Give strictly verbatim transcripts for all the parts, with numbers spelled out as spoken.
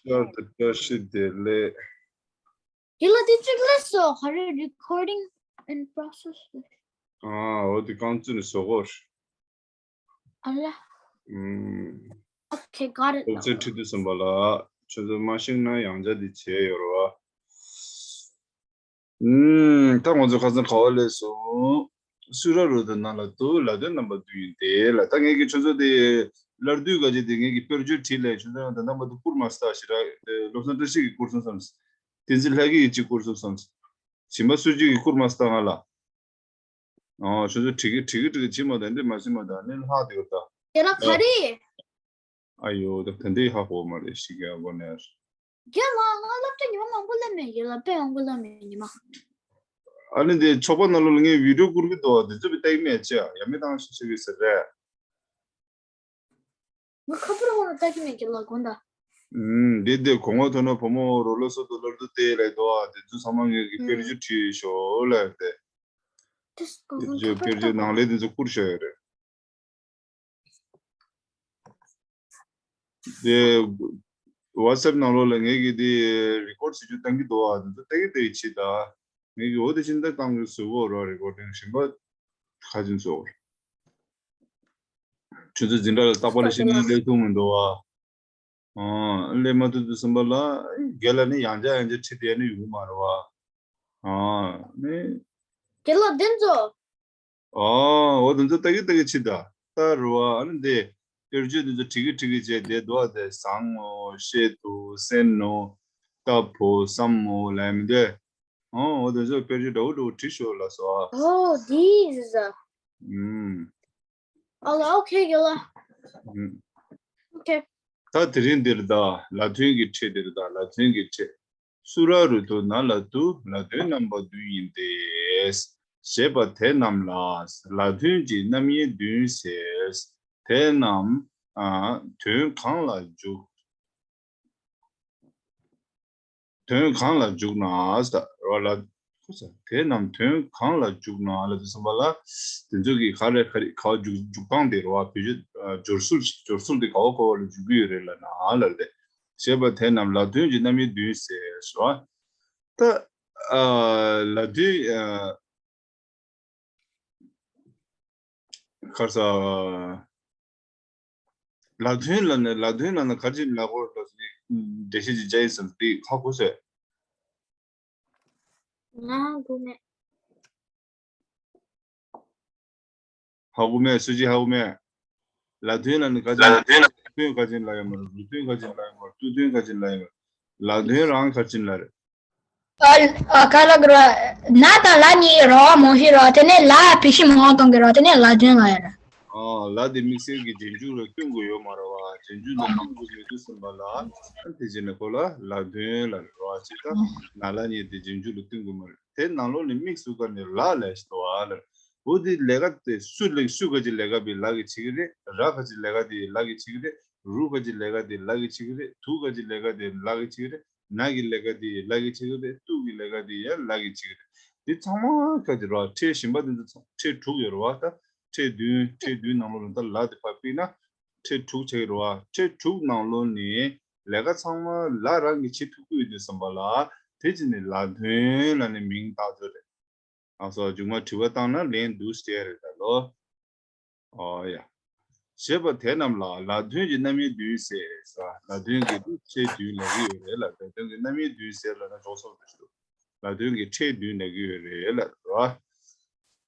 བཀྲ་ཤིས་བདེ་ལེགས། དེ་ལ་དེ་གཅིག་ལས་སོ། ག་རེ། Recording in process. ཨ། འོ་དེ་རྐང་བཙུགས་ནས་བཟོ་དགོས། ཨ་ལ། ཨུམ། Okay, got it. སློབ་ཚན་ཁྲིད་དུས་ཙམ་པ་ལ་ཁྱོད་ཚོ་མ་ཤེས་ན་ཡང་བསྐྱར་འདི་བྱས་ཡོད་རེད་བ། ཨུམ། ད་ང་ཚོ་ཁ་སང་ག་པར་སླེབས་སོང་། སུ་ར་རུ་དུ་ན་ལ་དུ། ལ་དོན་རྣམ་པ་བདུན་ཡིན་ཏེ་ལ། ད་ངས་ཀྱིས་ཁྱོད་ཚོ་དེ་སླར་བསྡུ་ག་ཅིག་དེ་ངས་ཀྱིས་དཔེར་བརྗོད་བྲིས་ལས། ཁྱོད་ཚོ་ཡང་དོན་དམ་པ་དུ་བསྐུར་མ་སྟ་ཞེ་དྲག་བློ་བཟང་བཀྲ་ཤིས་ཀྱིས་བསྐུར་སོང་བསམ། བསྟན་འཛིན་ལྷ་སྐྱིད་ཀྱིས་བསྐུར་སོང་བསམ། གཞན་པ་སུ་གཅིག་གིས་བསྐུར་མ་སྟ་ང་ལ། ཨོ། ཁྱོད་ཚོ་བྲིས་ཀྱི་བྲིས་ཀྱི་བྲིས་ཀྱི་བྱེད་མ་དང་འདི་མ་བྱེད་མ་དང་ནི་ལྷག་དེ་ག་ད། དེ་ལ་ག་རེ། ཨ་ཡོ། ད་ད་འདི་ཧ་གོ་མ་རེད་ཤི་ག་གོ་ནས། རྒན་ལགས། ང་སློབ་གྲྭ་ཉི་མ་མང་པོ་སླེབས་མེད། རྒན་ལགས་དཔེ་མང་པོ་སླེབས་མེད་ཉི་མ། ཨ་ནི་དེ་ཚོགས་པ་ནང་ལོགས་ལ་ངས་བི་ཌིའོ་བསྐུར་གི་འདུག་དེ་ཚོ་བི་ལྟ་གི་མེད་ཅེ། ཡ་མེད་བཏང་ཤི་ཤི་གི་ཟེར་རེད། ང་ཁ་པར་འོག་ལ་ལྟ་གི་མེད་རྒན་ལགས་དགོངས་དག་ཨུམ། འདི་འདི་གོང་མ་ཐོན་ན་བུ་མོ་རོ་ལོ་སོ་དུ་ལར་དུ་བལྟས་ལས་འདུག་དེ་ཚོ་ཚང་མ་ངས་ཀྱི་དཔེར་བརྗོད་བྲིས་ཤོག་ལབ་སྟེ། དེ་ཚོ་དཔེར་བརྗོད་ནང་ལས་དེ་ཚོ་བསྐུར་ཤོག་ཡོད་རེད། དེ་ཝ་ཊི་སེབ་ནང་ལོགས་ལ་ངས་ཀྱི་དེ་རི་ཀོཌ་བྱེད་རྒྱུ་བཏང་གི་འདུག་ཨ། དེ་ཚོ་ལྟ་གི་ལྟ་གི་བྱེད་ད། ངས་ཀྱི་འོ་དེ་ཕྱིན་ད་བཏང་གི་བཟོ་གོ་རོ། རི་ཀོཌ་ཊིང་གཞན་པ་ཁ་ཅིན་བཟོ། ཁྱོད་ཚོ་འཛིན་གྲྭ་ལ་རྟག་པར་ལ་ཤེས་ནས་སླེབས་ཐུབ་མི་འདུག་ཨ། ཨ། སླེབས་མ་ཐུབ་དུས་ཙམ་པ་ལ་རྒན་ལགས་ནི་ཡང་བསྐྱར་ཡང་བསྐྱར་ཁྲིད་དེ་ནི་ཡོང་གི་མ་རེད་བ། ཨ་ནི། རྒན་ལགས་དེ་ཚོ། ཨོ། འོ་དེ་ཚོ་ལྟ་གི་ལྟ་གི་ཕྱི་ད་ལྟ་རུ་བ། ཨ་ནི་དེ་དཔེར་བརྗོད་དེ་ཚོ་བྲིས་གི་བྲིས་གི་བྱས་དེ་འདུག་ཨ། དེ་བཟང་ངོ་། བཤད་འདུག་སེམས་ནོ། ལྟ་བུ་བསམ་མོ་ལབ་མི་འདུག་ཨོ། འོ་དེ་ཚོ་དཔེར་བརྗོད་འདྲ་བོ་འདྲ་བོ་བྲིས་ཤོག་ལ་སོ། ཨོ། དེ་ཟ། ཨུམ། ཨོ་ལ། ཨོ་ཁེ་རྒན་ལགས། ཨུམ། ཨོ་ཁེ། ད་དེ་རིང་འདིར་ད་ལ་དོན་གྱི་ཕྲད་འདིར་ད་ལ་དོན་གྱི་ཕྲད། སུ་ར་རུ་དུ་ན་ལ་དུ། ལ་དོན་རྣམ་པ་བདུན་ཡིན་ཏེ། ཞེས་པ་དེ་རྣམས་ལ་ལ་དོན་གྱི་རྣམ་དབྱེ་བདུན་ཟེར། དེ་རྣམས་ཨ་དོན་གང་ལ་འཇུག་དོན་གང་ལ་འཇུག་ན་ཟེར་བ་ལ། དེ་རྣམས་དོན་གང་ལ་འཇུག་ན་ལ་དུས་ཙམ་པ་ལ། དེ་ཚོ་གི་ག་རེ་ག་རེ་ག་འཇུག་འཇུག་སྟངས་དེ་རེད་བ། བེད་སྤྱོད་སྦྱོར་ཚུལ་སྦྱོར་ཚུལ་དེ་ག་བ་ག་བ་ལ་འཇུག་གི་ཡོད་རེད་ལ་ན་ལ་རེད། ཞེས་པ་དེ་རྣམས་ལ་དོན་གྱི་རྣམ་དབྱེ་བདུན་ཟེར་ཟེར་བ། ད་ཨ་ལ་དོན་ཨ་ག་རེ་ཟ། ལ་དོན་ལ་ནི་ལ་དོན་ལ་ནི་ག་རེ་ལ་གོ་ལ་ནི་འགྲེལ་བཤད་ཅིག་བྱ་ཡིན་ཟེར་དེ་ཧ་གོ་སོང་། ང་ཧ་གོ་མེད། ཧ་གོ་མེད། སུ་ཅིག་ཧ་གོ་མེད། ལ་དོན་ལ་ནི་ག་ཅིག་ལ་དོན་ག་ཅིག་ལ་ཡོད་མ་རེད། རུ་དོན་ག་ཅིག་ལ་ཡོད་མ་རེད། ཏུ་དོན་ག་ཅིག་ལ་ཡོད་མ་རེད། ལ་དོན་རང་ག་ཅིག་ལ་རེད། ཨ། ཨ། ག་ལ་གི་ར། ན་དང་ལ་གཉིས་ར་བ་མང་ཤོས་ར། དེ་ནས་ལ་བེད་སྤྱོད་མང་བ་གཏོང་གི་ར། དེ་ནས་ལ་དོན་ལ་ཡ་ར། ཨ། ལ་དེ་དམིགས་བསལ་གྱི་རྗེས་འཇུག་ལ་བསྟུན་དགོས་ཡོད་མ་རེད་བ། རྗེས་འཇུག་ལ་བསྟུན་དགོས་མེད་དུས་ཙམ་པ་ལ། ཨ། དེ་བྱས་ནས་ཁོ་ལ་ལ་དོན་ལ་རེད་བ། ཅེས་ད་ན་ལ་གཉིས་དེ་རྗེས་འཇུག་ལ་བསྟུན་དགོས་མ་རེད། དེ་ནང་ལོགས་ནས་དམིགས་སུ་བཀར་ནས་ལ་ལས་ཤི་ཏོ་ཨ་ལ། འོ་དེ་ལས་ཀ་དེ་སུ་ལས་སུ་ག་ཅིག་ལས་ཀ་བི་ལ་གི་བྱེད་ཀྱི་རེད། ར་ག་ཅིག་ལས་ཀ་དེ་ལ་གི་བྱེད་ཀྱི་རེད། རུ་ག་ཅིག་ལས་ཀ་དེ་ལ་གི་བྱེད་ཀྱི་རེད། དུ་ག་ཅིག་ལས་ཀ་དེ་ལ་གི་བྱེད་ཀྱི་རེད། ན་གི་ལས་ཀ་དེ་ལ་གི་བྱེད་ཀྱི་རེད། ཏུ་གི་ལས་ཀ་དེ་ཡང་ལ་གི་བྱེད་ཀྱི་རེད། དེ་ཚང་མ་ག་ཅིག་རེད་བ། ཕྲད་གཞན་པ་དེ་ཚོ་ཚང་ཕྲད་དྲུག་ཡོད་རེད་བ། ད་ཕྲད་བདུན་ཕྲད་བདུན་ནང་ལོགས་ལ་ད་ལ་དེ་ཕར་ཕུད་ན་ཕྲད་དྲུག་ཆགས་ཀྱི་རེད་བ། ཕྲད་དྲུག་ནང་ལོགས་ནས་ལས་ཀ་ཚང་མ་ལ་རང་གིས་བྱེད་ཐུབ་ཀྱི་ཡོད་དུས་ཙམ་པ་ལ་དེ་ཅི་ནས་ལ་དོན་ལ་ནི་མིང་བཏགས་ཚོད་རེད། ཨ་སོ་མཇུག་མ་དྲི་བ་བཏང་ན་ལན་འདུག་སེ་རེད་ད་ལོ། ཨོ་ཡ། ཞེས་པ་དེ་རྣམས་ལ་ལ་དོན་གྱི་རྣམ་དབྱེ་བདུན་ཟེར། ལ་དོན་གྱི་ཕྲད་བདུན་ལ་གི་ཡོད་རེད་ལ། ལ་དོན་གྱི་རྣམ་དབྱེ་བདུན་ཟེར་ལ་ན་འཇོག་སོགས་དུ་ཞུ། ལ་དོན་གྱི་ཕྲད་བདུན་ལ་གི་ཡོད་རེད་ལ་རོ།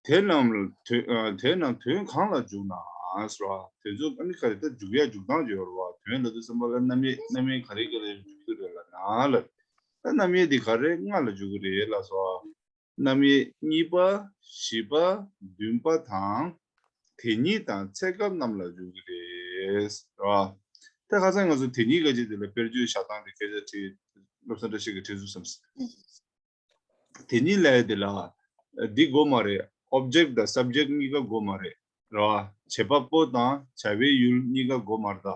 དེ་རྣམས་དོན་དེ་རྣམས་དོན་གང་ལ་འཇུག་ན་ཟེར་བ། དེ་ཚོ་ཨ་ནི་ག་རེ་ད་འཇུག་ཡ་འཇུག་སྟངས་ཅིག་ཡོད་རེད་བ། དོན་ལ་དུས་ཙམ་པ་ལ་རྣམ་དབྱེ་རྣམ་དབྱེ་ག་རེ་ག་རེ་འཇུག་གི་རེད་ལ་ན་ལ། ད་རྣམ་དབྱེ་འདི་ག་རེ་ལྔ་ལ་འཇུག་གི་རེད་ལ་སོ། རྣམ་དབྱེ་གཉིས་པ། བཞི་པ། བདུན་པ་དང་། དེ་ཉིད་དང་ཚེ་སྐབས་རྣམས་ལ་འཇུག་གི་རེད། རེད་བ། ད་ཁ་སང་ང་ཚོ་དེ་ཉིད་ག་ཅིག་དེ་ལ་དཔེར་བརྗོད་བཞག་སྟངས་དེ་སྐད་ཆ་དྲིས། བློ་བཟང་བཀྲ་ཤིས་ཀྱིས་དྲིས་ཚུལ་བསམ། དེ་ཉིད་ལས་དེ་ལ་འདི་དགོས་མ་རེད། ཨོབ་ཇེག་དང་སབ་ཇེག་གཉིས་ཀ་དགོས་མ་རེད། རེད་བ། བྱེད་པ་པོ་དང་བྱ་བའི་ཡུལ་གཉིས་ཀ་དགོས་མ་རེད་ད།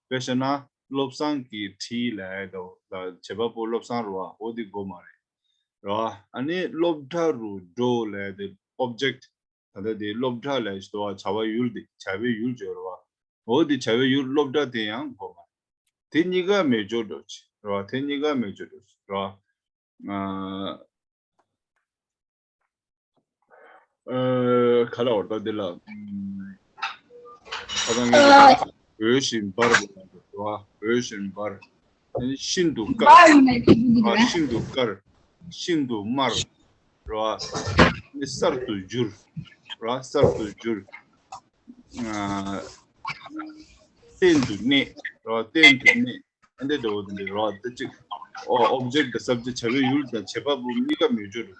དཔེ་བཤད་ན་བློ་བཟང་གིས་བྲིས་ལབ་ཡ་དང་བྱེད་པ་པོ་བློ་བཟང་རེད་བ། འོ་འདི་དགོས་མ་རེད། རེད་བ། ཨ་ནི་སློབ་གྲྭ་རུ་འགྲོ་ལབ་ཡ་དེ་ཨོབ་ཇེག་ད་ལྟ་དེ་སློབ་གྲྭ་ལབ་ཡ་ཞིག་འདུག་བ། བྱ་བ་ཡུལ་དེ་བྱ་བའི་ཡུལ་ཅིག་ཡོད་རེད་བ། འོ་དེ་བྱ་བའི་ཡུལ་སློབ་གྲྭ་དེ་ཡང་དགོས་མ་རེད། དེ་གཉིས་ཀ་མེད་འཇོག་འགྲོ་ཆེ་རེད་བ། དེ་གཉིས་ཀ་མེད་འཇོག་འགྲོ་ཆེ་རེད་བ། ཨ། ཨ། ག་ལ་བར་ད་འདི་ལ། ཨ། ཁ་སང་ངས་འོད་བཞིན་འབར་བ་རེད་བ། འོད་བཞིན་འབར། ཤིན་ཏུ་དཀར། ཤིན་ཏུ་དཀར། ཤིན་ཏུ་དམར། རེད་བ། གསར་དུ་འགྱུར། རེད་བ། གསར་དུ་འགྱུར། ཨ། གཏན་དུ་གནས། རེད་བ། གཏན་དུ་གནས། ཨ་འདྲ་འདྲ་བོ་དེ་འདྲ་རེད་བ། ད་ཅིག་ཨོ། object དང་subject བྱ་བའི་ཡུལ་དང་བྱེད་པ་པོ་གཉིས་ཀ་མེད་འཇོག་རེད། རེད་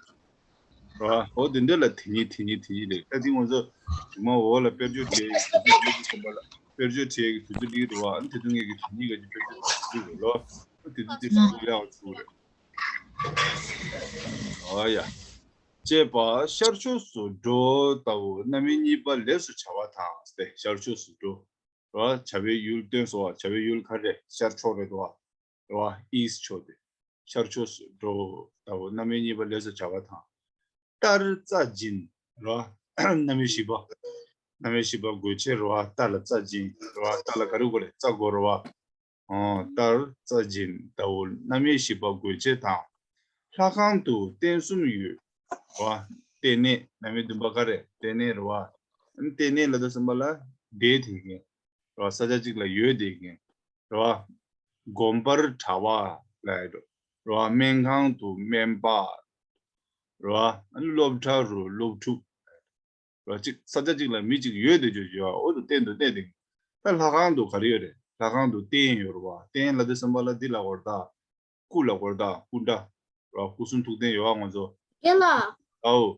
བ། འོ་དེ་འདྲ་ལ་དེ་ཉིད་དེ་ཉིད་དེ་ཉིད་རེད། ད་དེ་ང་ཚོ་གཞུག་མ་འོག་ལ་དཔེར་བརྗོད་བྱེད་ཡག་གི་དུས་ཚོད་འདི་རེད་བ། དཔེར་བརྗོད་བྱེད་ཡག་གི་དུས་ཚོད་འདི་རེད་བ། ཨ་ནི་དེ་དུས་ངས་ཀྱི་དེ་ཉིད་ཀ་གི་དཔེར་བརྗོད་བྱེད་ཀྱི་རེད་ལོ། ཨ་དེ་དུས་དེ་ཞིག་ཡག་ཆུ་རེད། ཨ་ཡ། ཅེས་པ་ཤར་ཕྱོགས་སུ་འགྲོ་ལྟ་བུ་རྣམ་དབྱེ་གཉིས་པ་ལས་སུ་བྱ་བ་དང་སྟེ། ཤར་ཕྱོགས་སུ་འགྲོ། རེད་བ། བྱ་བའི་ཡུལ་སྟོན་སོང་བ། བྱ་བའི་ཡུལ་ག་རེ། ཤར་ཕྱོགས་རེད་དོ། རེད་བ། east ཕྱོགས་དེ། ཤར་ཕྱོགས་སུ་འགྲོ་ལྟ་བུ་རྣམ་དབྱེ་གཉིས་པ་ལས་སུ་བྱ་བ་དང་། ལྟར་རྩ་འཛིན། རེད་བ། རྣམ་དབྱེ་བཞི་པ། རྣམ་དབྱེ་བཞི་པ་དགོས་ཆེད་རེད་བ། ལྟ་ལ་རྩ་འཛིན། རེད་བ། ལྟ་ལ་ག་རེ་དགོས་རེད། རྩ་དགོས་རེད་བ། ཨོ། ལྟར་རྩ་འཛིན་ལྟ་བུ་རྣམ་དབྱེ་བཞི་པ་དགོས་ཆེད་དང་། ལྷ་ཁང་དུ་རྟེན་གསུམ་ཡོད། རེད་བ། རྟེན་གནས། རྣམ་དབྱེ་བདུན་པ་ག་རེ། རྟེན་གནས་རེད་བ། རྟེན་གནས་ལབ་དུས་ཙམ་པ་ལ་བསྡད་དེ་མཁན། རེད་བ། ས་ཆ་གཅིག་ལ་ཡོད་བསྡད་མཁན། རེད་བ། དགོན་པར་གྲྭ་པ་ལབ་ཡ་འགྲོ། རེད་བ། སྨན་ཁང་དུ་སྨན་པ། རེད་བ། ཨ་ནི་སློབ་གྲྭ་རུ་སློབ་ཕྲུག་རེད་བ། གཅིག་ས་ཆ་གཅིག་ལ་མི་གཅིག་ཡོད་དེ་ཅོ་ཅོ་འོ་དུ་གཏན་དུ་གནས་ཏེ། ད་ལྷ་ཁང་དུ་ག་རེ་ཡོད་རེད། ལྷ་ཁང་དུ་རྟེན་ཡོད་རེད་བ། རྟེན་ལབ་དུས་ཙམ་པ་ལ་འདི་ལ་གོ་རེད་ད། སྐུ་ལ་གོ་རེད་ད། སྐུ་འདྲ། རེད་བ། སྐུ་གསུང་ཐུགས་རྟེན་ཡོད་བ་ང་ཚོ། རྒན་ལགས། ཨའོ།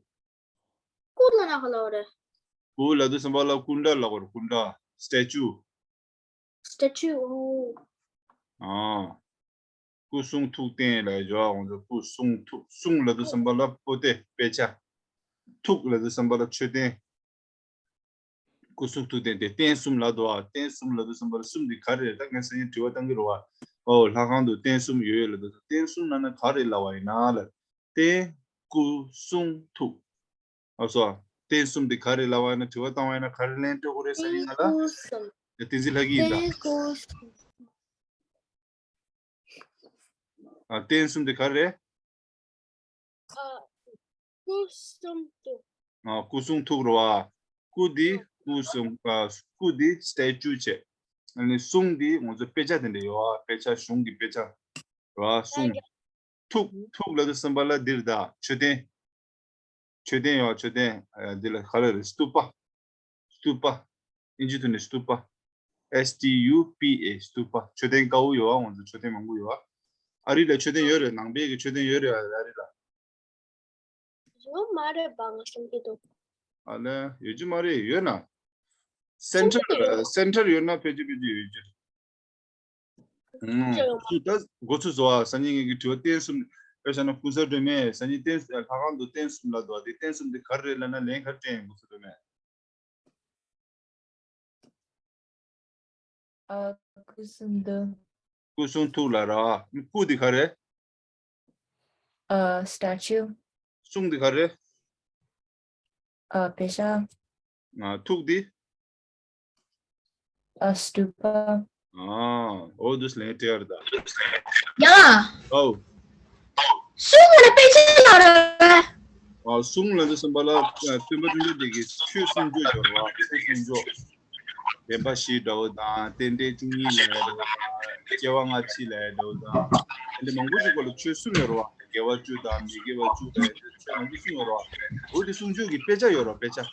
སྐུ་ལ་ན་ག་ལ་བ་རེད། སྐུ་ལབ་དུས་ཙམ་པ་ལ་སྐུ་འདྲ་ལ་གོ་རེད། སྐུ་འདྲ། statue། statue། ཨོ། ཨ། སྐུ་གསུང་ཐུགས་རྟེན་ལ་ཡོད་འོང་ཚོ། སྐུ་གསུང་ཐུགས། གསུང་ལབ་དུས་ཙམ་པ་ལ་པོ་ཏི་དཔེ་ཆ། ཐུགས་ལབ་དུས་ཙམ་པ་ལ་མཆོད་རྟེན། སྐུ་གསུང་ཐུགས་རྟེན་དེ་རྟེན་གསུམ་ལབ་འདུག་བ། རྟེན་གསུམ་ལབ་དུས་ཙམ་པ་ལ་གསུམ་དེ་ག་རེ་རེད། ད་ངས་སང་ཉིན་དྲི་བ་བཏང་གི་རེད་བ། ཨོ། ལྷ་ཁང་དུ་རྟེན་གསུམ་ཡོད་ལབ་དུས་རྟེན་གསུམ་ལབ་ན་ག་རེ་ལབ་པ་ཡིན་ན་ལབ། རྟེན། སྐུ། གསུང་། ཐུགས། ཨ་སོ། རྟེན་གསུམ་དེ་ག་རེ་ལབ་པ་ཡིན་ན། དྲི་བ་བཏང་བ་ཡིན་ན་ག་རེ་ལན་སྤྲོད་དགོས་རེད་ཟེར་ཡིན་ན་ལ། རྟེན་སྐུ་གསུམ། བསྟན་འཛིན་ལྷ་སྐྱིད་ཡིན་ད། རྟེན་སྐུ་གསུམ། ཨ། རྟེན་གསུམ་དེ་ག་རེ་རེད། ཨ། སྐུ་གསུང་ཐུགས། ཨ། སྐུ་གསུང་ཐུགས་རེད་བ། སྐུ་འདི་སྐུ་གསུང་། ཨ། སྐུ་འདི་statue་བྱས། ཨ་ནི་གསུང་འདི་ང་ཚོ་དཔེ་ཆ་དེ་འདྲ་ཡོད་བ། དཔེ་ཆ་གཞུང་གི་དཔེ་ཆ་རེད་བ། གསུང་། ཐུགས། ཐུགས་ལབ་དུས་ཙམ་པ་ལ་འདིར་ད་མཆོད་རྟེན། མཆོད་རྟེན་ཡོད། མཆོད་རྟེན། ཨ། འདི་ལ་ག་རེ་རེད། སྟུ་པ། སྟུ་པ། ཨིན་ཇི་ཐོག་ནས་སྟུ་པ། S T U P A། སྟུ་པ། མཆོད་རྟེན་དཀར་པོ་ཡོད་བ། ང་ཚོ་མཆོད་རྟེན་མང་པོ་ཡོད་བ། ཨ་རི་ལ་མཆོད་རྟེན་ཡོད་རེད། ནང་པའི་གི་མཆོད་རྟེན་ཡོད་རེད། ཨ་རི་ལ། ཡོད་མ་རེད་པ། ང་བསམ་གྱི་འདུག་ཨ་ལས། ཡོད་ཀྱི་མ་རེད། ཡོད་ན། སེན་ཊར། སེན་ཊར་ཡོད་ན་ཕལ་ཆེར་ཕལ་ཆེར་ཡོད་ཀྱི་རེད། ཨང་། ཅི་ཡོད་མ། ད་འགོ་ཚུགས་སོང་བ། སང་ཉིན་ངེད་ཀྱི་དྲི་བ་རྟེན་གསུམ། དཔེ་བཞག་ན་ཀུན་བཟང་སྒྲོལ་མས་སང་ཉིན་རྟེན། ལྷ་ཁང་དུ་རྟེན་གསུམ་ལབ་འདུག་དེ་རྟེན་གསུམ་དེ་ག་རེ་རེད་ལབ་ན་ལན་ག་རེ་སྤྲད་ཡིན། ཀུན་བཟང་སྒྲོལ་མས། ཨ། སྐུ་གསུང་ཐུགས། སྐུ་གསུང་ཐུགས་ལ་ར། སྐུ་འདི་ག་རེ། ཨ། statue། གསུང་འདི་ག་རེ། ཨ། དཔེ་ཆ། ཨ། ཐུགས་འདི། ཨ། སྟུ་པ། ཨ། འོ་འདུག་སེ་ལན་སྤྲད་ཡ་རེད་ད། ཡ། ཨོ། གསུང་ལ་དཔེ་ཆ་ལ་རེད། ཨ། གསུང་ལབ་དུས་ཙམ་པ་ལ་སྟོན་པ་དཔེ་ཆ་དེ་གི་ཆོས་གསུང་ཆོས་ཡོད་རེད་བ། གསུང་གསུང་ཆོས། བདེན་པ་བཞི་འདྲ་བོ་དང་། རྟེན་འབྲེལ་བཅུ་གཉིས་ལབ་ཡ་འདྲ་བོ་དང་། སྐྱེ་བ་སྔ་ཕྱི་ལབ་ཡ་འདྲ་བོ་དང་། དེ་འདྲ་མང་པོ་ཞིག་སྐོར་ལ་ཆོས་གསུམ་ཡོད་རེད་བ། དགེ་བ་བཅུ་དང་མི་དགེ་བ་བཅུ་ལབ་ཡ་ཆོས་མང་པོ་གསུམ་ཡོད་རེད་བ། འོ་དེ་གསུང་ཆོས་ཀྱི་དཔེ་ཆ་ཡོད་རེད་བ། དཔེ་ཆ། རེད་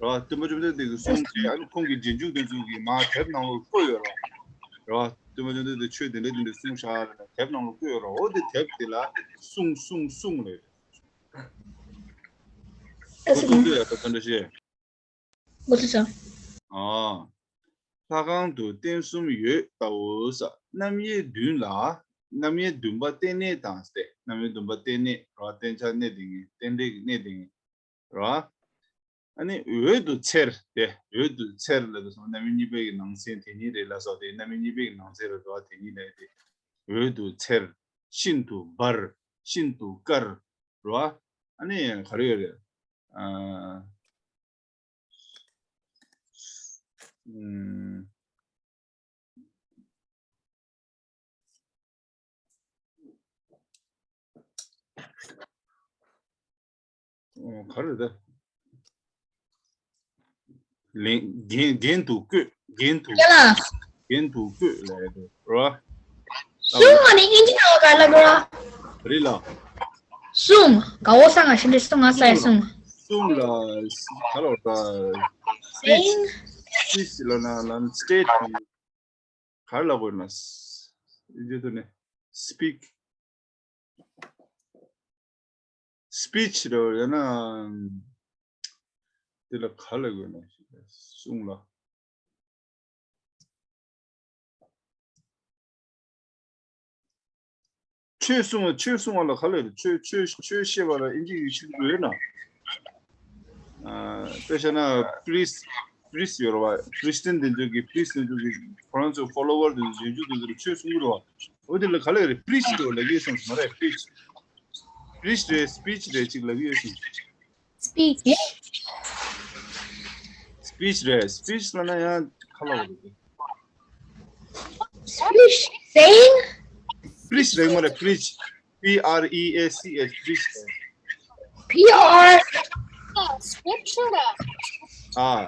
བ། སྟོན་པ་བཅོམ་ལྡན་འདས་ཀྱིས་གསུངས་ཏེ། ཨ་ནི་ཁོང་གི་རྗེས་འཇུག་དེ་ཚོ་གིས་མར་དེབ་ནང་ལོགས་བཀོད་ཡོད་རེད་བ། རེད་བ། སྟོན་པ་བཅོམ་ལྡན་འདས་ཆོས་དེ་འདྲ་དེ་འདྲ་གསུངས་ཤག་ལབ་ནས་དེབ་ནང་ལོགས་བཀོད་ཡོད་རེད་བ། འོ་དེ་དེབ་དེ་ལ་གསུང་གསུང་གསུང་ལབ་ཡོད། ཨ། འོ་དེ་ཚོ་ཡག་པོ་ག་འདྲ་ཤེས། འགོ་ཚུགས་སོང་། ཨ། ལྷ་ཁང་དུ་རྟེན་གསུམ་ཡོད་ལྟ་བུ་ས། རྣམ་དབྱེ་བདུན་ལ། རྣམ་དབྱེ་བདུན་པ་རྟེན་གནས་དང་སྟེ། རྣམ་དབྱེ་བདུན་པ་རྟེན་གནས་རེད་བ། རྟེན་ཆགས་གནས་དེ་ངེས། རྟེན་འབྲེལ་གྱི་གནས་དེ་ངེས་རེད་བ། ཨ་ནི་འོད་དུ་འཚེར་ཏེ། འོད་དུ་འཚེར་ལབ་དུས་སོང་། རྣམ་དབྱེ་གཉིས་པའི་གི་ནང་ཚན་དེ་ཉིད་རེད་ལབ་སོང་སྟེ། རྣམ་དབྱེ་གཉིས་པའི་གི་ནང་ཚན་རེད་བ། དེ་ཉིད་ལབ་སྟེ། འོད་དུ་འཚེར། ཤིན་ཏུ་འབར། ཤིན་ཏུ་དཀར། རེད་བ། ཨ་ནི་ག་རེ་ཡོད་རེད། ཨ། ཨུམ། ག་རེ་རེད་ད། ལན་རྒྱན་རྒྱན་དུ་བཀོད། རྒྱན་དུ། ཡ་ལ། རྒྱན་དུ་བཀོད་ལབ་ཡ་དེ་རེད་བ། གསུང་ང་ནི་ཨིན་ཇི་ནང་ག་ལ་གོ། རེད་ལ། གསུང་། ག་འོ་ས་ང་ཤི་འདྲེ་གསུང་ང་ས་ཡ་གསུང་། གསུང་ལ་ག་ལ་ད། སྤིཆ། སྤིཆ་ལ་ན་ལ་སི་ཊེཊ་ག་རེ་ལ་གོ་ན། ཨིན་ཇི་དུ་ནི་སི་པིཀ། སི་པིཆ་རེད་ཡང་ན། དེ་ལ་ག་ལ་དགོས་ན་གསུང་ལ། ཆོས་གསུང་བ་ཆོས་གསུང་བ་ལ་ག་ལ་རེད། ཆོས་ཆོས་ཆོས་བཤད་པ་ལ་ཨིན་ཇི་ཡིག་ཤེས་དགོས་ན། དཔེ་བཤད་ན་པི་རིས་པི་རིས་ཡོད་རེད་བ། ཁྲི་སི་ཊན་དེ་ཚོ་གི་པི་རིས་དེ་ཚོ་གི་ཁོ་རང་ཚོ་ཕོ་ལོ་ཝར་དེ་ཚོ་རྗེས་འཇུག་དེ་ཚོ་ལ་ཆོས་གསུང་གི་རེད་བ། འོ་དེ་ལ་ག་ལ་རེད། པི་རིཆ་རེད་ལབ་ཀྱི་ཡོད་སོང་མ་རེད། པི་རིཆ། པི་རིཆ་རེད། སི་པིཆ་རེད་ཅིག་ལབ་ཀྱི་ཡོད་སོང་། སི་པིཆ། སི་པིཆ་རེད། སི་པིཆ་ལབ་ན་ཡང་ཁ་ལ་བ་རེད། སི་པིཆ། སེ་ཡིང་། པི་རིཆ་རེད་མ་རེད། པི་རིཆ། P R E A C H པི་རིཆ་རེད། P R སི་པིཆ་རེད། ཨ།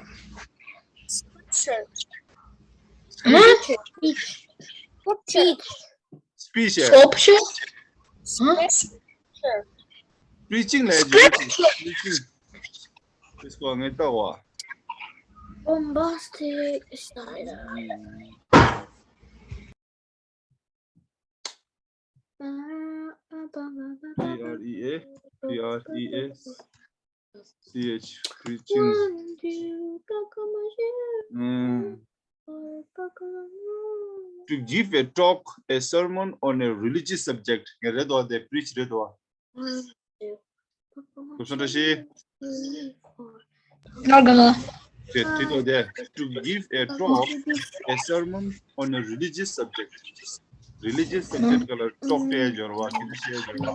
སི་པིཆ། སི་པིཆ། སི་པིཆ། སི་པིཆ། སི་པིཆ། སི་པིཆ་ལབ་ཀྱི་ཡོད། སི་པིཆ། དེ་སྐོར་ངས་བལྟ་བ། Bombastic style. P R E A P R E A C H preaching. ཨུམ། To give a talk, a sermon on a religious subject. ངས་རེད་དོ་དེ་པི་རིཆ་རེད་དོ། ཁོ་སོང་བཀྲ་ཤིས། ང་ག་ལ། དེ་དེ་དོ་དེ། To give a talk, a sermon on a religious subject. Religious subject ག་ལ་ཊོག་སྤྲད་སྦྱོར་བ་དེ་འདྲ་བཤད་སྦྱོར་བ།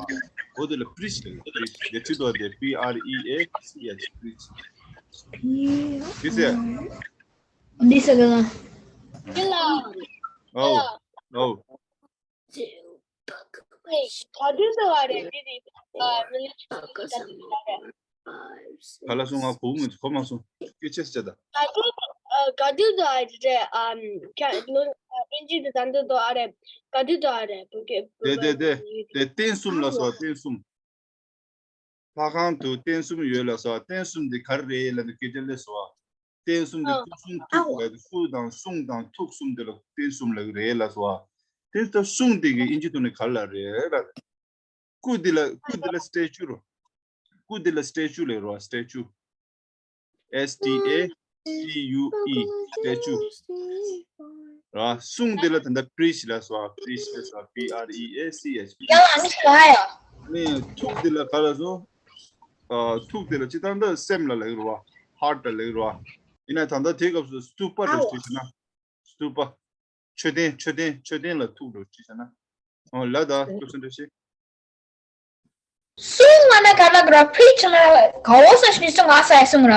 འོ་དེ་ལ་པི་རིཆ་ལབ་ཀྱི། པི་རིཆ་དེ་དེ་དོ་དེ། P R E A C H པི་རིཆ། འདི་ཟེར། འདི་ཟེར་ག་ལ། འདི་ལ། ཨོ། ཨོ། ག་དུས་འདུག་བ་རེད། འདི་ནི་ཨ་རི་ལི་ཇི་ཡོན་ག་དུས་འདུག་བ་རེད། ག་ལ་སོང་། ང་གོ་མི་གོ་མ་སོང་། སྐད་ཆ་ཟེར་ད། ག་དུས་ཨ་ག་དུས་འདུག་བ་རེད། ཨམ་ཁ་ལོ་ཨ་ཨིན་ཇི་དུ་ད་འདུག་འདུག་བ་རེད། ག་དུས་འདུག་བ་རེད། བོད་སྐད། དེ་དེ་དེ་དེ་རྟེན་གསུམ་ལ་སོགས་རྟེན་གསུམ། ལྷ་ཁང་དུ་རྟེན་གསུམ་ཡོད་ལ་སོགས། རྟེན་གསུམ་དེ་ག་རེ་རེད་ལབ་ན་སྐད་ཆ་སླེབས་སོང་བ། རྟེན་གསུམ་དེ་སྐུ་གསུང་ཐུགས་ལ་སྐུ་དང་གསུང་དང་ཐུགས་གསུམ་དེ་ལ་རྟེན་གསུམ་ལབ་ཀྱི་རེད་ལབ་སོང་བ། དེ་ལྟར་གསུང་དེ་གི་ཨིན་ཇི་ཐོག་ནས་ག་རེ་ལབ་རེད་ལབ། སྐུ་འདི་ལ་སྐུ་འདི་ལ་སི་ཊེ་ཅུ་རོ། སྐུ་འདི་ལ་སི་ཊེ་ཅུ་ལབ་རོ། སི་ཊེ་ཅུ། S T A T U E ས་ཊེ་ཅུ། ར་གསུང་འདི་ལ་ད་ལྟ་པི་རིཆ་ལབ་སོང་བ། པི་རིཆ་ལབ་སོང་བ། P R E A C H པི་རིཆ། ཡང་ཨ་ནི་ཤ་ཡ། ནི་ཐུགས་འདི་ལ་ག་ལ་སོང་། ཨ་ཐུགས་འདི་ལ་སྤྱིར་བཏང་ད་སེམས་ལ་ལབ་ཀྱི་རེད་བ། ཧཱརཊ་ལ་ལབ་ཀྱི་རེད་བ། ཡིན་ན་ད་ལྟ་དེའི་སྐབས་སུ་སྟུ་པ་རེད་ཅེས་བྱས་ན། སྟུ་པ། མཆོད་རྟེན། མཆོད་རྟེན། མཆོད་རྟེན་ལ་ཐུགས་འགྲོ་ཅི་ཟེར་ན། ཨོ་ལ་ད་སྐུ་ཚེ་འདྲ་ཞིག་གསུང་ང་ན་ག་ལ་ག་ར་པི་རིཆ་ན་ག་འོ་ས་ཤི་གསུང་ང་ས་ཡ་གསུང་ར།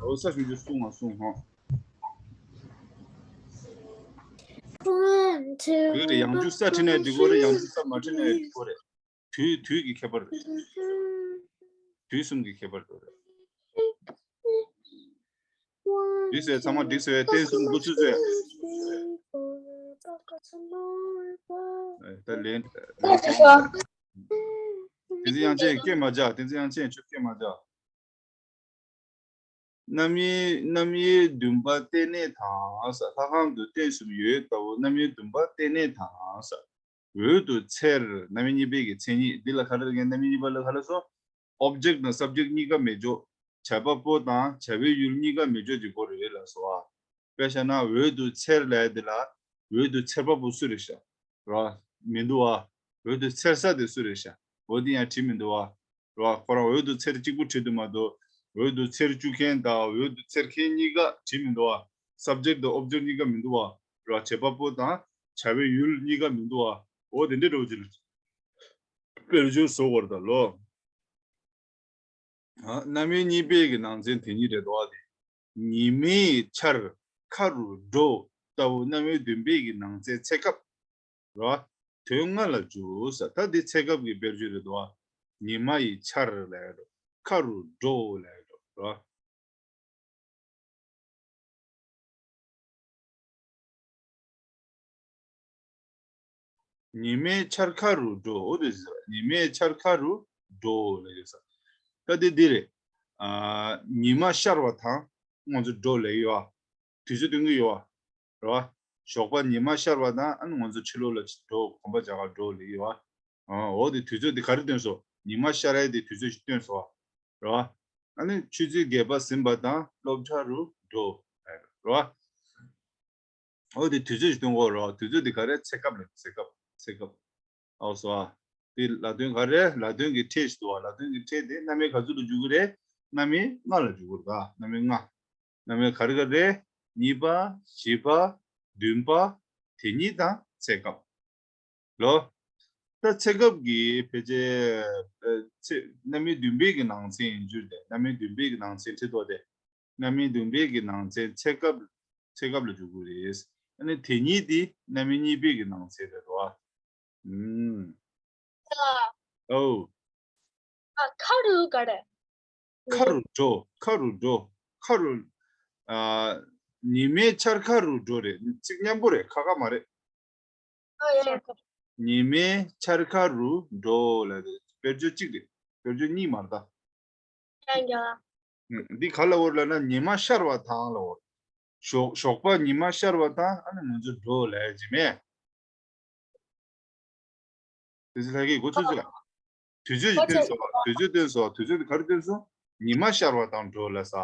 འོ་ས་ཤི་གསུང་ང་གསུང་ཧོ། དེ་ཡང་འཇུག་ས་ཁྲིད་ནས་འགྲིག་གོ་རེད། ཡང་འཇུག་ས་མ་ཁྲིད་ནས་འགྲིག་གོ་རེད། དུས་དུས་ཀྱི་ཁྱད་པར་རེད། དུས་གསུམ་གྱི་ཁྱད་པར་རེད། འདི་ཟེར་ཚང་མ་འགྲིག་ཟེར་བའི་རྟེན་གསུམ་འགོ་ཚུགས་ཟེར། ད་ལན། བསྟན་འཛིན་དབྱངས་ཅན་སྐད་མ་རྒྱག་བསྟན་འཛིན་དབྱངས་ཅན་ཁྱོད་སྐད་མ་རྒྱག་རྣམ་དབྱེ་རྣམ་དབྱེ་བདུན་པ་རྟེན་གནས་དང་ས། ལྷ་ཁང་དུ་རྟེན་གསུམ་ཡོད་ལྟ་བུ་རྣམ་དབྱེ་བདུན་པ་རྟེན་གནས་དང་ས། འོད་དུ་འཚེར། རྣམ་དབྱེ་གཉིས་པའི་གི་མཚན་ཉིད་འདི་ལ་ག་རེ་ལབ་ཀྱི། རྣམ་དབྱེ་གཉིས་པ་ལ་ག་རེ་ཟེར། ཨོབ་ཇེཀ་དང་སབ་ཇེཀ་གཉིས་ཀ་མེད་ཅོག་བྱ་བ་པོ་དང་བྱ་བའི་ཡུལ་གཉིས་ཀ་མེད་ཅོག་གི་སྐོར་རེད་ལ་སོ། དཔེ་བཞག་ན་འོད་དུ་འཚེར་ལབ་ཡ་འདི་ལ་འོད་དུ་འཚེར་བ་པོ་སུ་རེད་ཤག་ར། མི་འདུག་བ། འོད་དུ་འཚེར་ས་དེ་སུ་རེད་ཤག་འོ་འདི་ཡང་བྲིས་མི་འདུག་བ། ར། ཁོ་རང་འོད་དུ་འཚེར་གཅིག་པུ་བྲིས་འདུག་མ་གཏོགས་འོད་དུ་འཚེར་བཅུག་མཁན་དང་འོད་དུ་འཚེར་མཁན་གཉིས་ཀ་བྲིས་མི་འདུག་བ། སབ་ཇེཀ་དང་ཨོབ་ཇེཀ་གཉིས་ཀ་མི་འདུག་བ། ར། བྱེད་པ་པོ་དང་བྱ་བའི་ཡུལ་གཉིས་ཀ་མི་འདུག་བ། འོ་དེ་འདྲ་འདྲ་བོ་ཅིག་ལ་དཔེར་བརྗོད་བཟོ་དགོས་རེད་ད་ལོ། ཨ། རྣམ་དབྱེ་གཉིས་པའི་གི་ནང་ཚན་དེ་ཉིད་རེད་དོ། ཨ་དེ། ཉི་མའི་ཆར་ཁ་རུ་འགྲོ་ལྟ་བུ་རྣམ་དབྱེ་བདུན་པའི་གི་ནང་ཚན་ཚེ་སྐབས་རོ། དོན་ལྔ་ལ་འཇུག་ས། ད་འདི་ཚེ་སྐབས་ཀྱི་དཔེར་བརྗོད་རེད་དོ། ཉི་མ་ཡི་ཆར་ལབ་ཡ་རོ། ཁ་རུ་འགྲོ་ལབ་ཡོད་རོ། ཉི་མའི་འཆར་ཁ་རུ་འགྲོ། འོ་དེ་ཟེར་བ། ཉི་མའི་འཆར་ཁ་རུ་འགྲོ་ལབ་ཡོད་ས། ད་དེ་འདི་རེད། ཨ། ཉི་མ་ཤར་བ་དང་ང་ཚོ་འགྲོ་ལབ་ཡོད་ཨ། དུས་ཚོད་སྟོན་གྱི་ཡོད་ཨ། རེད་བ། ཞོགས་པ་ཉི་མ་ཤར་བ་དང་ཨ་ནི་ང་ཚོ་ཕྱི་ལོགས་ལ་འགྲོ་གོམ་པ་རྒྱག་ག་འགྲོ་ལབ་ཡོད་ཨ། ཨ། འོ་དེ་དུས་ཚོད་དེ་ག་རེ་སྟོན་སོང་། ཉི་མ་ཤར་ཡ་དེ་དུས་ཚོད་ཞིག་སྟོན་སོང་ཨ། རེད་བ། ཨ་ནི་ཆུ་ཚོད་བརྒྱད་པ་ཟིན་པ་དང་སློབ་གྲྭ་རུ་འགྲོ། རེད་བ། འོ་དེ་དུས་ཚོད་ཞིག་སྟོན་གོ་རོ། དུས་ཚོད་དེ་ག་རེ། ཚེ་སྐབས་ལ། ཚེ་སྐབས། ཚེ་སྐབས། ཨོ་སོ། དེ་ལ་དོན་ག་རེ། ལ་དོན་གྱི་ཕྲད་ཞིག་འདུག་བ། ལ་དོན་གྱི་ཕྲད་དེ་རྣམ་དབྱེ་ག་ཚོད་ལ་འཇུག་གི་རེད། རྣམ་དབྱེ་ལྔ་ལ་འཇུག་གི་རེད་ད། རྣམ་དབྱེ་ལྔ། རྣམ་དབྱེ་ག་རེ་ག་རེ། གཉིས་པ། བཞི་པ། བདུན་པ། དེ་ཉིད་དང་ཚེ་སྐབས། ལོ། ད་ཚེ་སྐབས་ཀྱི་ཕལ་ཆེར། ཨ། ཚེ། རྣམ་དབྱེ་བདུན་པའི་གི་ནང་ཚན་ཡིན་རྒྱུ་རེད། རྣམ་དབྱེ་བདུན་པའི་གི་ནང་ཚན་ཁྲིད་ཐོག་དེ། རྣམ་དབྱེ་བདུན་པའི་གི་ནང་ཚན་ཚེ་སྐབས། ཚེ་སྐབས་ལ་འཇུག་གི་རེད། ཨ་ནི་དེ་ཉིད་དེ་རྣམ་དབྱེ་གཉིས་པའི་གི་ནང་ཚན་རེད་རོ། ཨུམ། ཨོ། ཨ། ཁ་རུ་ག་རེ། ཁ་རུ་འགྲོ། ཁ་རུ་འགྲོ། ཁ་རུ། ཨ། ཉི་མའི་འཆར་ཁ་རུ་འགྲོ་རེད། ཚིག་མཉམ་པོ་རེད། ཁ་ཁ་མ་རེད། ཨ། ཡ། ཉི་མའི་འཆར་ཁ་རུ་འགྲོ་ལབ་དེ་དཔེར་བརྗོད་གཅིག་རེད། དཔེར་བརྗོད་གཉིས་མ་རེད་ད། ཡ་ཡ། ཨུམ། འདི་ག་ལབ་དགོས་རེད་ལབ་ན་ཉི་མ་ཤར་བ་དང་ལབ་དགོས་རེད། ཞོགས། ཞོགས་པ་ཉི་མ་ཤར་བ་དང་ཨ་ནི་ང་ཚོ་འགྲོ་ལབ་ཡ་ཅིག་མེད། དེ་ཚོ་ལྷག་གི་གོ་ཚོད་ཚོད། དུས་ཚོད་ཅིག་སྟོན་སོང་བ། དུས་ཚོད་སྟོན་སོང་བ། དུས་ཚོད་དེ་ག་རེ་སྟོན་སོང་། ཉི་མ་ཤར་བ་དང་འགྲོ་ལབ་ས།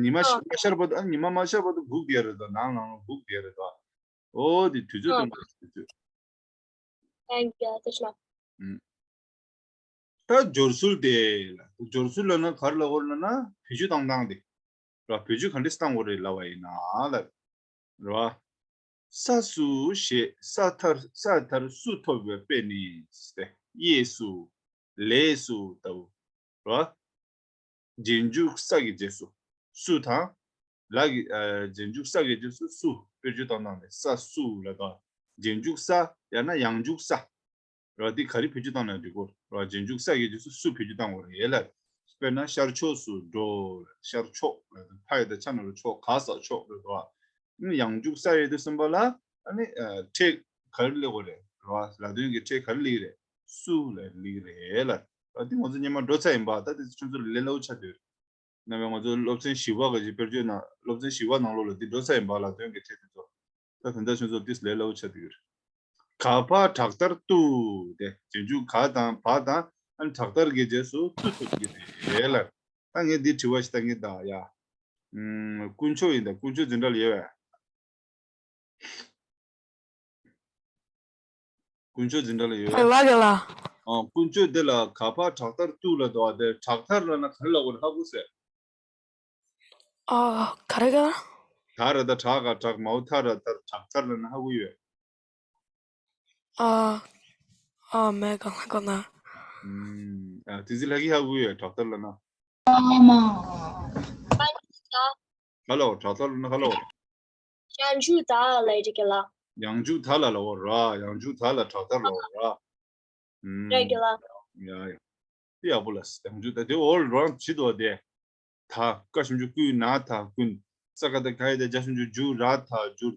ཉི་མ་ཤ- མ་ཤར་བར་དུ། ཨ། ཉི་མ་མ་ཤར་བར་དུ་སྒུག་བསྡད་རེད་དོ། ནང་ནང་ལ་སྒུག་བསྡད་རེད་དོ། འོ་དེ་དུས་ཚོད་སྟོན་པ་དུས་ཚོད། Thank you. ཨུམ། ད་སྦྱོར་ཚུལ་དེ་ལ། སྦྱོར་ཚུལ་ལབ་ན་ག་རེ་ལབ་དགོས་རེད་ལབ་ན་བེད་སྤྱོད་བཏང་སྟངས་དེ། ར། བེད་སྤྱོད་ག་འདྲས་བཏང་དགོས་རེད་ལབ་པ་ཡིན་ན་ལབ། ར། ས་སུ་ཞེས། ས་མཐར། ས་མཐར་སུ་ཐོབ་པའི་དཔེ་ནི་སྟེ། གཡས་སུ། ལས་སུ་ལྟ་བུ། ར། རྗེས་འཇུག་ས་གི་རྗེས་སུ་སུ་དང་། ལ་གི། ཨ། རྗེས་འཇུག་ས་གི་རྗེས་སུ་སུ། དཔེར་བརྗོད་བཏང་སྟངས་ནི་ས་སུ་ལ་དང་། རྗེས་འཇུག་ས་ཡང་ན་ཡང་འཇུག་ས། ར། འདི་ག་རེ་བེད་སྤྱོད་བཏང་ན་འགྲིག་གོ། ར། རྗེས་འཇུག་ས་གི་རྗེས་སུ་སུ་བེད་སྤྱོད་བཏང་དགོས་རེད་ལ། དཔེར་ན་ཤར་ཕྱོགས་སུ་འགྲོ། ཤར་ཕྱོགས་ལ་ཕ་ཡ་བཏགས་ཕྱ་ན་རོ་ཕྱོགས། ག་ས་ཕྱོགས་རེད་དོ། ཨ་ནི་ཡང་འཇུག་ས་ཡོད་དུས་ཙམ་པ་ལ་ཨ་ནི། ཨ། ཕྲད་ག་རེ་སླེབས་དགོས་རེད། ར། ལ་དོན་གྱི་ཕྲད་ག་རེ་སླེབས་རེད། སུ་ལ་སླེབས་རེད་ལ། ར། འདི་ང་ཚོ་སྔོན་མ་འགྲོ་ཚར་ཡིན་པ། ད་དེ་ཁྱོད་ཚོ་ལ་ལས་སླ་པོ་ཆགས་བསྡད་ཡོད་རེད། ནམ་ཡང་ང་ཚོ་སློབ་ཚན་བཞི་པ་གི་དཔེར་བརྗོད་ནང་། སློབ་ཚན་བཞི་པ་ནང་ལོགས་ལ་འདི་འགྲོ་ཚར་ཡིན་པ། ལ་དོན་གྱི་ཕྲད་དེ་ཚོ། ད་དེ་འདྲ་ཆུང་ཚོ་ཏིས་ལས་སླ་པོ་ཆགས་བསྡད་ཡོད་རེད། ག་ཕ་དྲག་མཐར་ཏུ། དེ་རྗེས་འཇུག་ག་དང་བ་དང་ཨ་ནི་དྲག་མཐར་གྱི་རྗེས་སུ་ཏུ་ཐོབ་ཀྱི་རེད་ལ། ད་ངས་འདི་དྲི་བ་ཞིག་བཏང་གི་ད་ཡ། ཨུམ། དཀོན་མཆོག་ཡིན་ད། དཀོན་མཆོག་འཛིན་གྲྭ་ལ་ཡོད་པས། དཀོན་མཆོག་འཛིན་གྲྭ་ལ་ཡོད། ལགས་ཀྱི་ལགས། ཨ། དཀོན་མཆོག་འདི་ལ་ག་ཕ་དྲག་མཐར་ཏུ་ལབ་འདུག་པ། དེ་དྲག་མཐར་ལབ་ན་ག་རེ་ལབ་དགོས་རེད། ཧ་གོ་སོང་། ཨ། ག་རེ་ག་ད་ར་ད་དྲག་ག་དྲག་མའོ་ཐ་ར་མཐར། དྲག་མཐར་ལབ་ན་ཧ་གོ་ཡོད། ཨ། ཨ། མེད་ག་ལ་ག་ན། ཨུམ། ཨ། དེ་ཚོ་ལྷག་གི་ཧ་གོ་ཡོད། དྲག་མཐར་ལབ་ན། ཨ་མ། ག་ལ་དྲག་མཐར་ལབ་ན་ག་ལ། ཡང་འཇུག་ད་ལ་རེད་ཀྱི་ལགས། ཡང་འཇུག་ད་ལ་ལབ་དགོས་ར། ཡང་འཇུག་ད་ལ་དྲག་མཐར་ལབ་དགོས་ར། ཨུམ། རེད་ཀྱི་ལགས། ཡ་ཡ། དེ་ཡག་པོ་ལ། ཡང་འཇུག་ད་དེ་འོ་རང་བྱེད་དོ་དེ། ད་ཀ་ཞབས་ཀྱུ་ཀུ། ན་ད་ཀུན། ས་ཀ་བཏགས་སྐ་ཡ་བཏགས་སྐྱ་ཞབས་ཀྱུ་སྐྱུ། ར་ད་སྐྱུར།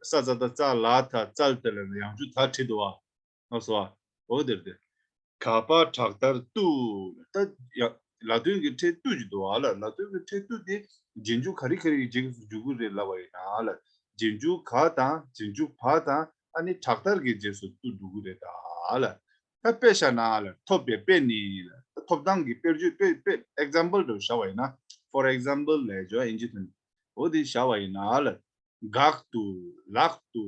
ས་ཙ་བཏགས་སྩ། ལ་ད་སྩལ། དེ་ལ་ཡང་འཇུག་ད་བྲིས་འདུག་པ། ལགས་སོ། འོ་དེ་རེད་དེ། ག་ཕ་དྲག་མཐར་ཏུ། ད་ཡ། ལ་དོན་གྱི་ཕྲད་ཏུ་ཅིག་འདུག་པ་ལ། ལ་དོན་གྱི་ཕྲད་ཏུ་དེ་རྗེས་འཇུག་ག་རེ་ག་རེ་ཡི་རྗེས་སུ་འཇུག་གི་རེད་ལབ་པ་ཡིན་ན་ལ། རྗེས་འཇུག་ག་དང་རྗེས་འཇུག་བ་དང་ཨ་ནི་དྲག་མཐར་གྱི་རྗེས་སུ་ཏུ་འགྲོ་གི་རེད་ད་ལ། ད་དཔེ་བཞག་ན་ལ། ཐོབ་པའི་དཔེ་ནི་ལ། ཐོབ་ཐང་གི་དཔེར་བརྗོད། དཔེ་དཔེ་example་འདྲ་བོ་བཞག་པ་ཡིན་ན། for example ལབ་ཡ་ཅིག་ཡོད་ཨིན་ཇི་ཐོག་ནས། འོ་དེ་བཞག་པ་ཡིན་ན་ལ། འགག་ཏུ། ལག་ཏུ།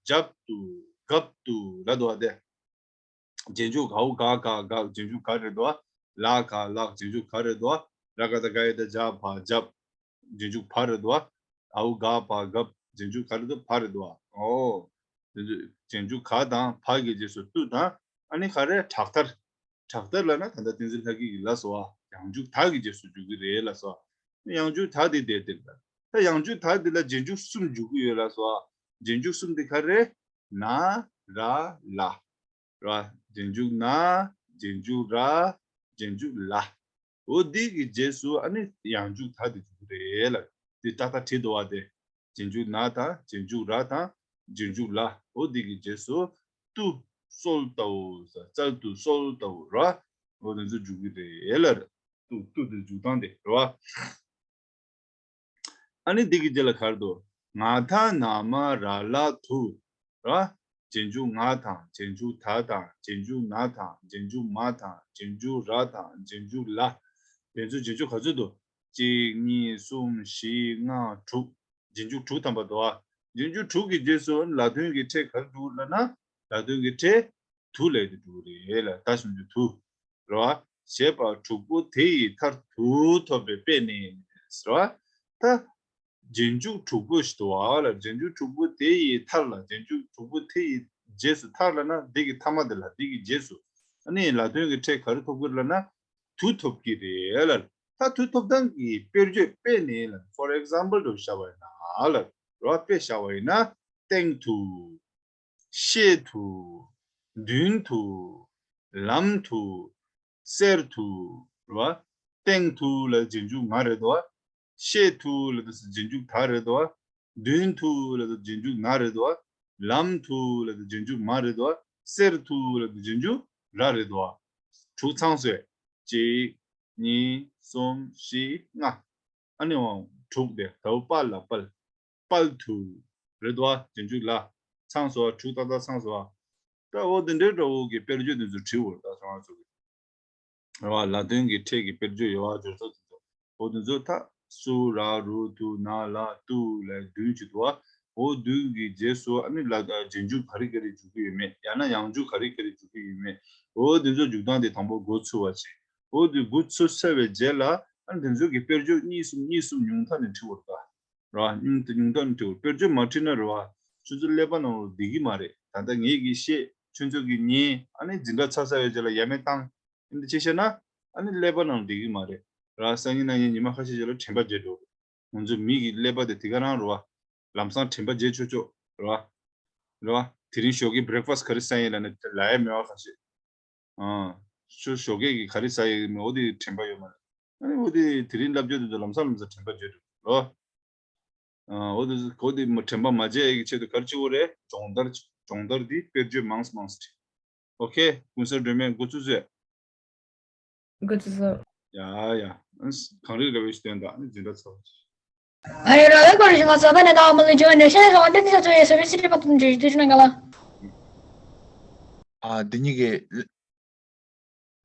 རྒྱབ་ཏུ། རྒབ་ཏུ་ལབ་འདུག་པ་དེ། རྗེས་འཇུག་གའོ་ག་ག་ག། རྗེས་འཇུག་ག་རེད་འདུག་པ། ལ་ག་ལག། རྗེས་འཇུག་ག་རེད་འདུག་པ། ར་ག་བཏགས་རྒ་ཡ་བཏགས་རྒྱ་བ་རྒྱབ། རྗེས་འཇུག་བ་རེད་འདུག་པ། འའོ་ག་བ་རྒབ། རྗེས་འཇུག་ག་རེད་འདུག་པ། བ་རེད་འདུག་པ། ཨོ། རྗེས་འཇུག་ག་དང་བ་གི་རྗེས་སུ་ཏུ་དང་། ཨ་ནི་ག་རེ། དྲག་མཐར། དྲག་མཐར་ལབ་ན་ད་ལྟ་བསྟན་འཛིན་ལྷ་སྐྱིད་ཀྱིས་ལབ་སོང་པ། ཡང་འཇུག་ད་གི་རྗེས་སུ་འཇུག་གི་རེད་ལབ་སོང་པ། ཡང་འཇུག་ད་དེ་དེ་དེ་ལ། ད་ཡང་འཇུག་ད་དེ་ལ་རྗེས་འཇུག་གསུམ་འཇུག་གི་ཡོད་ལབ་སོང་པ། རྗེས་འཇུག་གསུམ་དེ་ག་རེ། ན། ར། ལ། ར། རྗེས་འཇུག་ན། རྗེས་འཇུག་ར། རྗེས་འཇུག་ལ། འོ་འདི་གི་རྗེས་སུ་ཨ་ནི་ཡང་འཇུག་ད་དེ་འཇུག་གི་རེད་ལ། འདི་ཏག་ཏག་བྲིས་འདུག་བ་དེ། རྗེས་འཇུག་ན་དང་རྗེས་འཇུག་ར་དང་རྗེས་འཇུག་ལ། འོ་འདི་གི་རྗེས་སུ་ཏུ་གསོལ་ལྟ་བུ་ཟེར། བཙལ་དུ་གསོལ་ལྟ་བུ་ར། འོ་དེ་ཚོ་འཇུག་གི་རེད་ལ། ཏུ་ཏུ་དེ་འཇུག་སྟངས་དེ་རེད་བ། ཨ་ནི་འདི་གི་རྗེས་ལ་ག་རེ་འདུག་ང་ད་ན་མ་ར་ལ་དུ་ར། རྗེས་འཇུག་ང་དང་རྗེས་འཇུག་ད་དང་རྗེས་འཇུག་ན་དང་རྗེས་འཇུག་མ་དང་རྗེས་འཇུག་ར་དང་རྗེས་འཇུག་ལ། དེ་ཚོ་རྗེས་འཇུག་ག་ཚོད་འདུག་གཅིག་གཉིས་གསུམ་བཞི་ལྔ་དྲུག་རྗེས་འཇུག་དྲུག་ཐམ་པ་འདུག་ཨ། རྗེས་འཇུག་དྲུག་གི་རྗེས་སུ་ལ་དོན་གྱི་ཕྲད་ག་རེ་འདུག་ལབ་ན། ལ་དོན་གྱི་ཕྲད་དུ་ལས་དེ་འདུག་རེད་ལ། ད་གཞུང་རྒྱུ་དུ་རེད་བ། ཞེས་པ་དྲུག་པོ་དེ་ཡི་མཐར་དུ་ཐོབ་པའི་དཔེ་ནི་ཟེར་བ། ད་རྗེས་འཇུག་དྲུག་པོ་ཞིག་འདུག་བ་ལ། རྗེས་འཇུག་དྲུག་པོ་དེ་ཡི་མཐར་ལ། རྗེས་འཇུག་དྲུག་པོ་དེ་ཡི་རྗེས་སུ། མཐར་ལབ་ན་འདི་གི་མཐའ་མ་དེ་ལ། འདི་གི་རྗེས་སུ་ཨ་ནི་ལ་དོན་གྱི་ཕྲད་ག་རེ་ཐོབ་ཀྱི་རེད་ལབ་ན། དུ་ཐོབ་ཀྱི་རེད་ལ། ད་དུ་ཐོབ་སྟངས་ཀྱི་དཔེར་བརྗོད་དཔེ་ནི་ལ། for example དུ་བཞག་པ་ཡིན་ན་ལ། རོ་དཔེ་བཞག་པ་ཡིན་ན། སྟེང་དུ། ཤེད་དུ། མདུན་དུ། ལམ་དུ། གསེར་དུ། རེད་བ། སྟེང་དུ་ལ་རྗེས་འཇུག་ང་རེད་དོ། ཤེད་དུ་ལ་དུ་རྗེས་འཇུག་ད་རེད་དོ། མདུན་དུ་ལ་དུ་རྗེས་འཇུག་ན་རེད་དོ། ལམ་དུ་ལ་དུ་རྗེས་འཇུག་མ་རེད་དོ། གསེར་དུ་ལ་དུ་རྗེས་འཇུག་ར་རེད་དོ། དྲུག་ཚང་སོས། གཅིག་གཉིས། གསུམ། བཞི། ལྔ། ཨ་ནི་འོང་དྲུག་དེ་ད་བུ་པ་ལ་པལ། པལ་དུ། རེད་དོ། རྗེས་འཇུག་ལ། ཚང་སོ། དྲུག་ཏག་ཏག་ཚང་སོ། ད་འོ་དེ་འདྲའི་འདྲ་བོ་གི་དཔེར་བརྗོད་དེ་ཚོ་བྲིས་འོ། ད་སོང་ཚོ་གི་རེད་བ། ལ་དོན་གྱི་ཕྲད་ཀྱི་དཔེར་བརྗོད་ཡོད་བ། སྦྱོར་ཚོགས་དེ་ཚོ། འོ་དེ་ཚོ་ད་སུ་ར་རུ་དུ་ན་ལ་ཏུ་ལ་བདུན་གྱི་འདུག་བ། འོ་བདུན་གྱི་རྗེས་སུ་ཨ་ནི་ལ་རྗེས་འཇུག་ག་རེ་ག་རེ་འཇུག་གི་ཡོད་མེད། ཡང་ན་ཡང་འཇུག་ག་རེ་ག་རེ་འཇུག་གི་ཡོད་མེད། འོ་དེ་ཚོ་འཇུག་སྟངས་དེ་དང་པོ་འགོ་ཚུགས་པ་བྱེད། འོ་དེ་འགོ་ཚུགས་ཚར་བའི་རྗེས་ལ་ཨ་ནི་དེ་ཚོ་གི་དཔེར་བརྗོད་གཉིས་གསུམ་གཉིས་གསུམ་ཉུང་མཐའ་ནས་བྲིས་འོ་ད། ར་ཉུང་དུ་ཉུང་དུ་འགྲོ། དཔེར་བརྗོད་མ་བྲིས་ན་རེད་བ། ཁྱོད་ཚོ་ཀླད་པ་ནང་ལ་བསྡད་ཀྱི་མ་རེད། ད་ལྟ་ངེད་ཀྱིས་བཤད། ཁྱོད་ཚོ་གིས་ཉན། ཨ་ནི་འཛིན་གྲྭ་ཚར་ཚར་བའི་རྗེས་ལ་ཡ་མེད་བཏང་། ཨ་ནི་ཅི་བྱས་ན། ཨ་ནི་ཀླད་པ་ནང་ལ་བསྡད་ཀྱི་མ་རེད། ར་སང་ཉིན་གནངས་ཉིན་ཉི་མ་ཁ་ཤས་རྗེས་ལ་དྲན་པ་བརྗེད་འགྲོ། ང་ཚོ་མི་གི་ཀླད་པ་དེ་དེ་ག་རང་རེད་བ། ལམ་སང་དྲན་པ་བརྗེད་ཆོག་ཆོག་རེད་བ། རེད་བ། དེ་རིང་ཞོགས་ཀས་བྷི་རེག་ཕ་སི་ག་རེ་ཟ་ཡིན་ལབ་ན་ལབ་ཡ་མེད་བ་ཁ་ཤས། ཨ། ཞོ་ཞོགས་ཀས་ཀྱི་ག་རེ་ཟ་ཡི་མེད་འོ་དེ་དྲན་པ་ཡོད་མ་རེད། ཨ་ནི་འོ་དེ་དེ་རིང་ལབ་རྒྱུ་དེ་ཚོ་ལམ་སང་ལམ་སང་དྲན་པ་བརྗེད་འགྲོ་རོ། ཨ། འོ་དེ་ཚོ་གོ་དེ་མ་དྲན་པ་མ་བརྗེད་ཡི་གི་ཆེད་དུ་ག་རེ་བྱེད་དགོས་རེད། སྦྱོང་བརྡར་སྦྱོང་བརྡར་འདི་དཔེར་བརྗོད་མང་ཙམ་མང་ཙམ་བྲིས། ཨོ་ཁེ། ཀུན་གསལ་སྒྲོན་མེ་འགོ་ཚུགས་ཚུགས། འགོ་ཚུགས་ཚུགས། ཡ་ཡ། ཨ་ནི་གངས་རི་ར་བའི་གཞི་རྟེན་དང་ཨ་ནི་འཛིན་གྲྭ་ཚོ། ཨ་ཡ་ར་བའི་སྐོར་ཞིག་ང་ཚོ་ཕ་ནས་ད་མ་ལུས་ཇོ་ནེ་ཤན་ཧོན་ཏན་ས་ཚོ་ཡེ་སོ་བི་སི་ཊི་པ་ཏུན་ཇི་དུ་ཅུ་ན་ག་ལ། ཨ་འདི་གཉིས་ཀྱི་